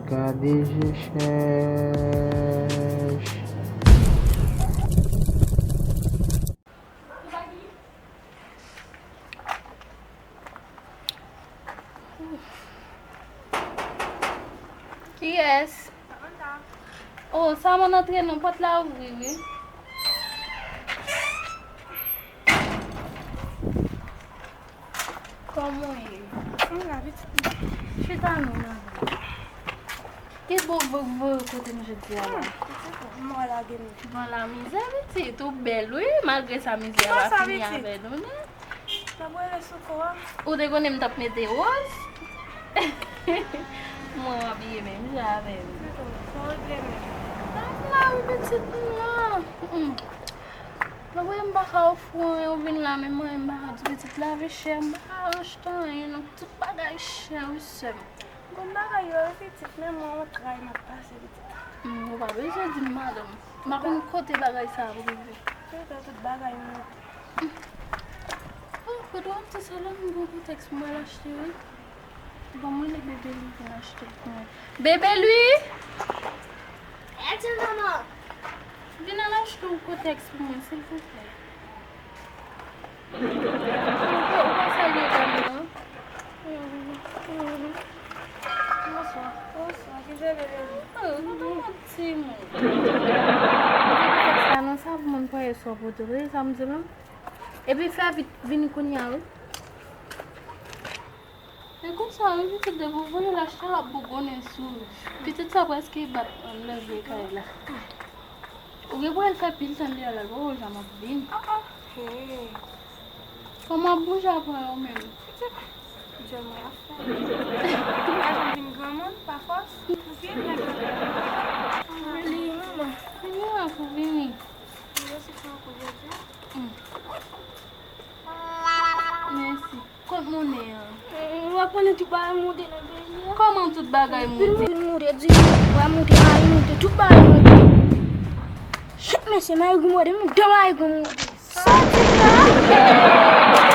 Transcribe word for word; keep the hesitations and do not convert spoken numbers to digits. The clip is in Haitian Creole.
Gade je chèch. Kiyès? Oh, sa mwen antre non, pòt la ouvri wi. Kòman w ye? Mwen la, pitit mwen. Chita non, madanm. Ki bon, bon, bon kote m jodi a la? Hmm, pitit mwen, mwen lage m. Bon, la mizè, pitit, ou bèl wi, malgre sa mizè a pa fini avè nou, non. N ap rele sou kò a. Ou te konnen m t ap mete woz? Mwen w abiye menm jan avè m. Pitit mwen, sa w regle menm? Sa m la wi, pitit mwen. Mm. Mwen, mwen, m pa ka ofri w anyen, ou vin la, men mwen, m pa ka di pitit lavi chè, m pa ka achte anyen, non, tout bagay chè, wi, sè m. Bon, bagay yo, wi, pitit, men mwen, on tray m ap pase, pitit. Mm, ou pa bezwen di m, madanm. M pa konn kote bagay sa ap rive. Tout, tout bagay monte. Oh, kote w ap di sa la, m gon kontèks pou m al achte, wi. Ban m rele bebe Lwi vin achte l pou mwen. Bebe Lwi! Eti manman! Vin al achte yon kontèks pou mwen, silvouplè. Ou pa salye dam nan? Bonswa. Bonswa, kijan bebe Lwi? Oh, nou tèlman timoun. Sa non, sa pou moun kwè e sò pote, tande sa m di la? Epi fè vit, vini kounye a, wi. E konsa wi, pitit, depi w voye l achte, l ap bougonnen sou ou. Pitit sa prèske bat anndan vye kay la. Ou gen pou al fè pil tan deyò la, l poko janm ap vini. Ah, ah. Hey. Kòman ap bouje apre yo menm? Pitit, djòl mwen ap fè. Ou pa janm vin granmoun, pa fòs. Ou vin nèg la. Vini, manman. Vini la pou vini. Mwen resi fè yon kou jodi a. Mm. Mèsi. Kot monnen an? W ap konnen tout bagay monte nan peyi a. Kòman tout bagay monte? Tout moun monte, di w ap monte, mari monte, tout bagay monte. Chak mesye, mari gwo monte, menm dan mari gwo monte. Sa w di la?